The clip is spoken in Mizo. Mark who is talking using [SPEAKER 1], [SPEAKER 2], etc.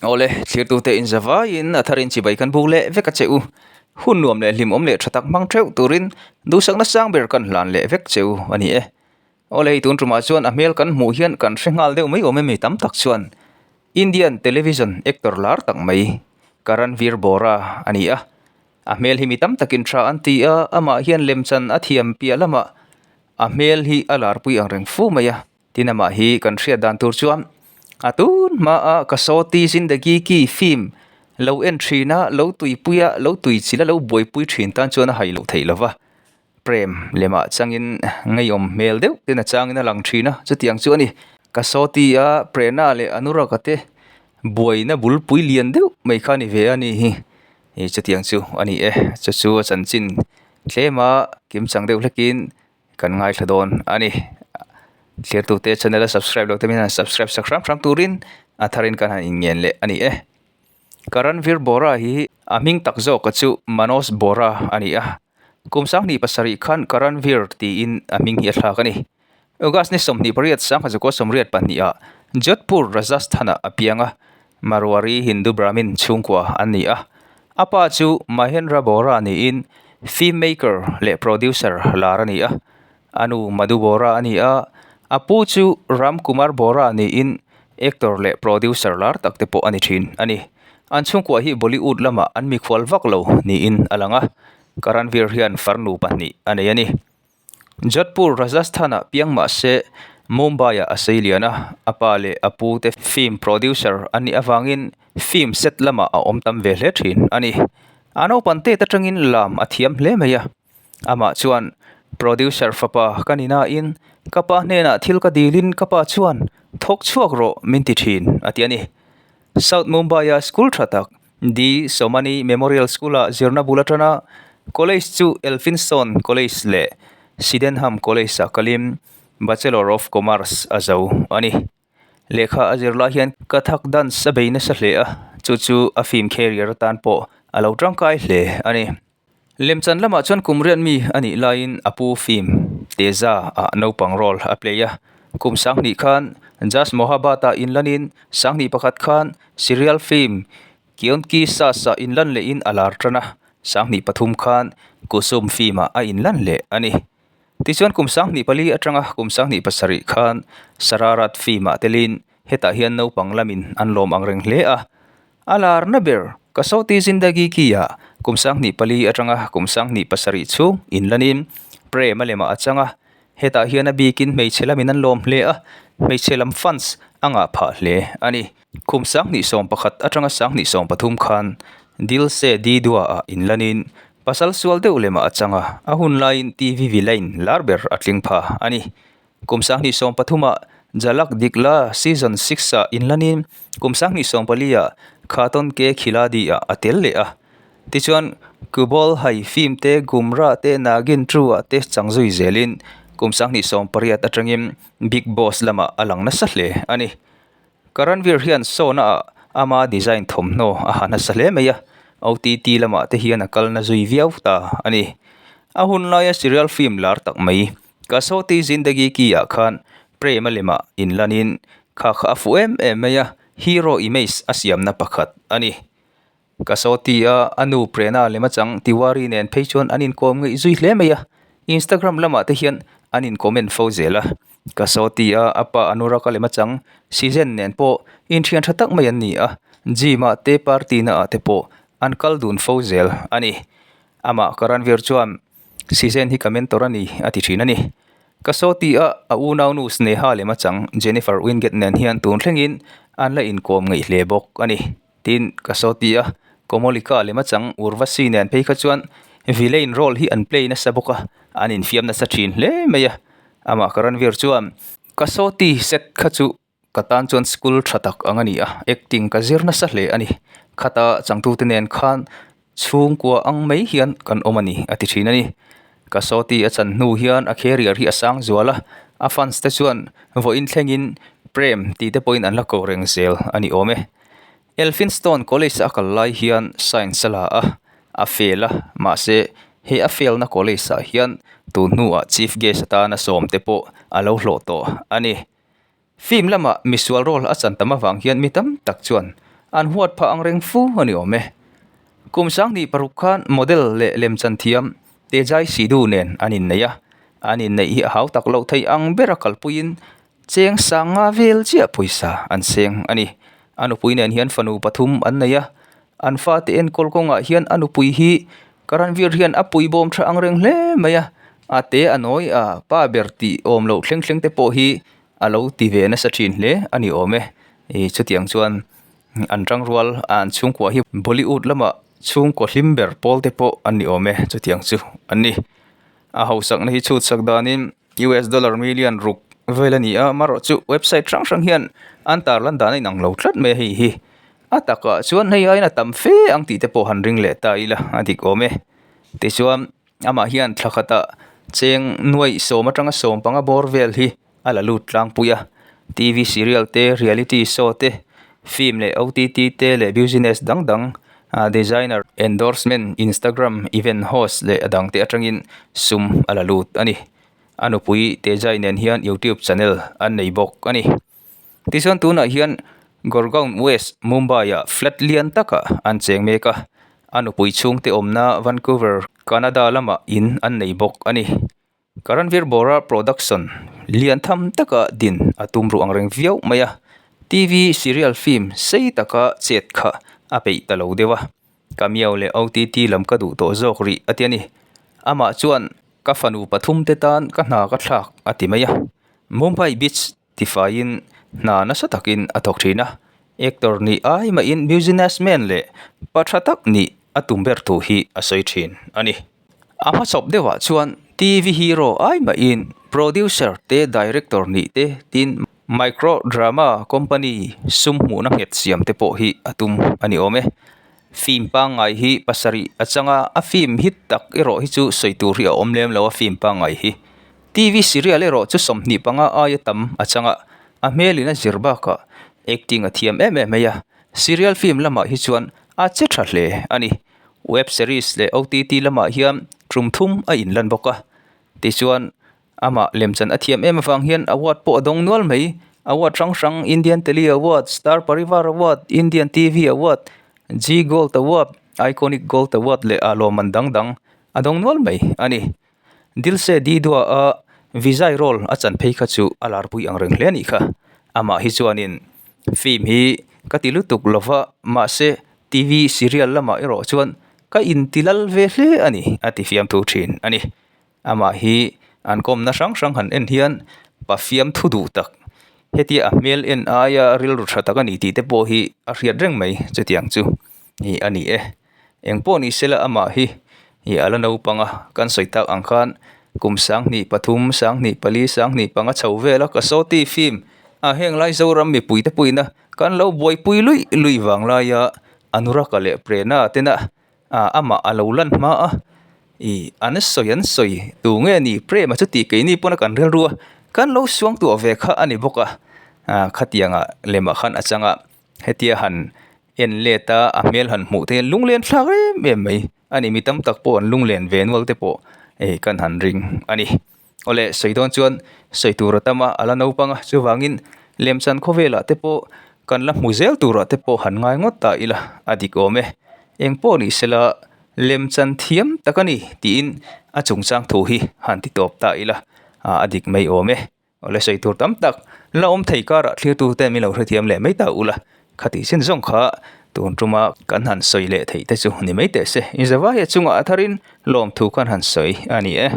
[SPEAKER 1] Awle, thlirtute inzavaiin a tharin chibai kan buk leh vek a che u. Hun nuam leh hlimawm leh tha tak hmang theuh turin duhsakna sang ber kan hlan leh vek che u a ni e. Awle, hei tun tumah chuan a hmel kan hmuh hian kan hre nghal deuh mai awm em tam tak chuan Indian television actor lar tak mai Karanvir Bora a ni a. A hmel hi mi tam takin tha an ti a, amah hian lemchan a thiam piah lamah a hmel hi a larpui ang reng fu mai a. Tin amah hi kan hriat dan tur chuan a tun hmaa Kasawti Zindagi Ki film lo en thin a, lo tuipui a, lo tuichilh a, lo buaipui thin tan chuan a hai loh theih lo va. Prem lemah changin ngeiawm hmel deuh ten a changin a lang thin a, chutiang chu a ni. Kasawti a Prerna leh Anurag-a te buaina bulpui lian deuh mai kha a ni ve a ni hi. Chutiang chu a ni e, chu chu a chanchin tlema kimchang deuh hlekin Kan ngaithla dawn a ni. Thliartute channel a subscribe loh te min han subscribe sak hram hram turin a tharin kan han inngen leh a ni e. Karanvir Bora hi a hming tak zawka chu Manoj Bora a ni a. Kum sanghnih pasarih khan Karanvir tiin a hming hi a thlak a ni. August ni 28 sangha 18 ah Jodhpur, Rajasthan-ah a piang a. Marwari Hindu Brahmin chhungkua an ni a. A pa chu Mahendra Bora niin film maker leh producer lar a ni a. A nu Madhu Bora a ni a. A pu chu Ram Kumar Bora niin actor leh producer lar tak te pawh a ni thin a ni. An chhungkua hi Bollywood lamah an mikhual vak lo niin a lang a. Karanvir hian farnu pahnih a nei a ni. Jodhpur, Rajasthan-ah piang mah se Mumbai-ah a sei lian a, a pa leh a pu te film producer an nih avangin film set lamah a awm tam ve hle thin a ni. A naupan tet atangin lam a thiam hle mai a, amah chuan producer fapa ka ni nain ka pa hnenah thil ka dilin ka pa chuan thawk chhuak rawh min ti thin a ti a ni. South Mumbai-a school tha tak D. Somani Memorial School-ah zirna bul atana College chu Elphinstone College leh Sydenham College-ah kalin Bachelor of Commerce a zo a ni. Lehkha a zir lai hian Kathak dance a bei nasa hle a, chu chu a film career atan pawh a lo tangkai hle a ni. Lemchan lamah chuan kum riat mi a nih laiin a pu film Teza ah naupang role a play a. Kum sanghnih khan Just Mohabbat-ah inlanin sanghnih pakhat khan Serial film Kyunki Saas ah inlan lehin a lar tan a, sanghnih pathum khan Kusum film ah a inlan leh a ni. Tichuan kum 2004 atanga kum 2007 khan Sararat film ah telin hetah hian naupang lamin an lawm ang reng hle a. A larna ber Kasauti Zindagi Ki ah kum 2004 atanga kum 2007 chhung inlanin Prem a lemah a chang a, hetah hian a bikin hmeichhe lamin an lawm hle a, hmeichhe lam fans a ngah phah hle a ni. Kum 2011 atanga 2013 khan Dil Se Di Dua ah inlanin pasal sual deuh lemah a chang a, a hun laiin TV villain lar ber a tling pha a ni. Kum 2013 ah Jhalak Dikhla Season 6 ah inlanin kum 2014 ah Khaton Ke Khiladi ah a tel leh a. Tichuan, Kubol Hai film te, Gumrah te, Nagin 2 ah te chang zui zelin kum 2018 atangin Bigg Boss lamah a lang nasa hle a ni. Karanvir hian sawn a ama design thawmhnaw a ha nasa hle mai a, OTT lamah te hian a kal na zui viau ta a ni. A hun laia serial film lar tak mai Kasauti Zindagi Ki ah khan Prem a lemah inlanin kha kha a fuh em em mai a, hero image a siamna pakhat a ni. Kasauti a a nu Prerna lem achang Tiwari nen phei chuan an inkawm ngeih zui hle mai a, Instagram lamah te hian an in comment fo zel a. Kasauti a a pa Anurag a lem achang Sizen nen pawh inthian tha tak mai an ni a, gym ah te party na ah te pawh an kal dun fo zel a ni. Amah Karanvir chuan Sizen hi ka mentor a ni a ti thin a ni. Kasauti a a unaunu Sneha lem achang Jennifer Winget nen hian tun thlengin an la inkawm ngeih hle bawk a ni. Tin, ka saw ti a, Komolika lem achang Urvasi nen phei kha chuan villain role hi an play nasa bawk a, an infiam nasa thin hle mai a. Amah Karanvir chuan, Ka saw ti set kha chu ka tan chuan school tha tak ang a ni a, acting ka zir nasa hle a ni. Khata changtute nen khan Chhungkua ang mai hian kan awm a ni, a ti thin a ni. Kasawti a chan hnu hian a carrier hi a sang zual a, a fans te chuan vawiin thlengin Prem tih te pawhin an la ko reng zel a ni awm e. Elphinstone College a kal lai hian science a la a, a fail a, mahse he a fail na college ah hian tun hnuah chief guest atana sawm te pawh a lo hlawh tawh a ni. Film lamah misual role a chan tam avang hian mi tam tak chuan an huat phah ang reng fu a ni awm e. Kum 2006 khan model leh lemchan thiam Tejai Sidhu nen an innei a, an inneih hi a hau tak loh thei ang bera kalpuiin cheng sanga vel chiah pawisa an seng a ni. A nupui nen hian fanu pathum an nei a, an fate enkawl kawngah hian a nupui hi Karanvir hian a pui bawm tha ang reng hle mai a, a te a nawi a, pa ber tih awm loh thleng thleng te pawh hi a lo ti ve nasa thin hle a ni awm e. Ih chutiang chuan an tangrual an chhungkua hi Bollywood lamah chhungkaw hlim ber pawl te pawh an ni awm e chutiang chu an ni. A hausakna hi chhutsak danin US dollar million ruk vel a ni a, amaherawh chu website hrang hrang hian an tarlan dan a inang lo tlat mai a hei hi. A takah chuan hei aiin a tam fe ang tih te pawh han ring leh ta ila a dik awm e. Tichuan amah hian thla khatah cheng nuaih sawm atanga 15 bawr vel hi a la lut tlangpui a, TV serial te, reality show te, film leh OTT te leh business dang dang, designer, endorsement, Instagram event host leh a dang te atangin sum a la lut a ni. A nupui Tejai nen hian YouTube channel an nei bawk a ni. Tichuan tunah hian Gurgaon West, Mumbai-ah flat lian takah an cheng mek a, a nupui chhungte awmna Vancouver, Canada lamah in an nei bawk a ni. Karanvir Bora production lian tham taka din a tum ruh ang reng viau mai a, TV serial film sei taka chet kha a peih ta lo deuh a, Cameo leh OTT lam ka duh tawh zawk rih a ti a ni. Amah chuan ka fanu pathum te tan ka hna ka thlak a ti mai a, Mumbai Beach tifaiin hna nasa takin a thawk thin a, actor nih ai mahin businessman leh pa tha tak nih a tum ber thu hi a sawi thin a ni. A hmachawp deuhah chuan TV hero ai mahin producer te director nih te tin micro drama company sum hmuhna nghet siam te pawh hi a tum a ni awm e. Film pangngai hi pasarih a chang a, a film hit tak erawh hi chu sawi tur hi a awm lem lo a film pangngai hi. TV serial erawh chu 25 aia tam a chang a, a hmelin a zir bakah acting a thiam em em mai a, serial film lamah hi chuan a che tha hle a ni. Web series leh OTT lamah hian tum thum a inlan bawk a, tichuan amah lemchan a thiam em avang hian award pawh a dawng nual mai. Award hrang hrang Indian Tele Award, Star Parivar Award, Indian TV Award, Zee Gold Award, Iconic Gold Award leh a lawmman dang dang a dawng nual mai a ni. Dil Se Di Dua a Vijay role a chan phei kha chu a larpui ang reng hle a nih kha. Amah hi chuanin film hi ka ti lutuk lova mahse TV serial lamah erawh chuan ka inti lal ve hle a ni a ti fiamthu thin a ni. Amah hi an kawmna hrang hrang han en hian pa fiamthu duh tak hetia a hmel en aia rilru tha tak a ni tih te pawh hi a hriat reng mai chutiang chu hi a ni e. Eng pawh ni sela amah hi ih a la naupang a kan sawi tak ang khan kum 2003, 2004, 2005 chho vel a Kasawti film a heng lai Zoram mipui te pawhin a Kan lo buaipui luih luih vang laia Anuraka leh Prerna tena amah a lo lan hma a, ih an sawi an sawi tu nge ni Prema chu tih keini pawn a kan rilru a, kan lo suang tuah ve kha a ni bawk a, khatianga lemah khan a chang a, hetia han en let a a hmel han hmuh te hian lunglen thlak em em mai a ni, mi tam tak pawh an lunglen ve nual te pawh kan han ring a ni. Awle sawi dawn chuan sawi tur a tam a, a la naupang a, chuvangin lemchan khawvelah te pawh kan la hmu zel turah te pawh han ngai ngawt ta ila a dik awm e. Eng pawh ni sela lemchan thiam tak a ni tiin a chungchang thu hi han ti tawp ta ila a dik mai awm e. Awle sawi tur tam tak la awm thei karah thlirtu te min lo hrethiam leh mai ta ula, khati sin zawng kha tun tuma kan han sawi leh theih te chu ni mai teh se. Inzavaia chungah a tharin lawmthu khan han sawi a ni e.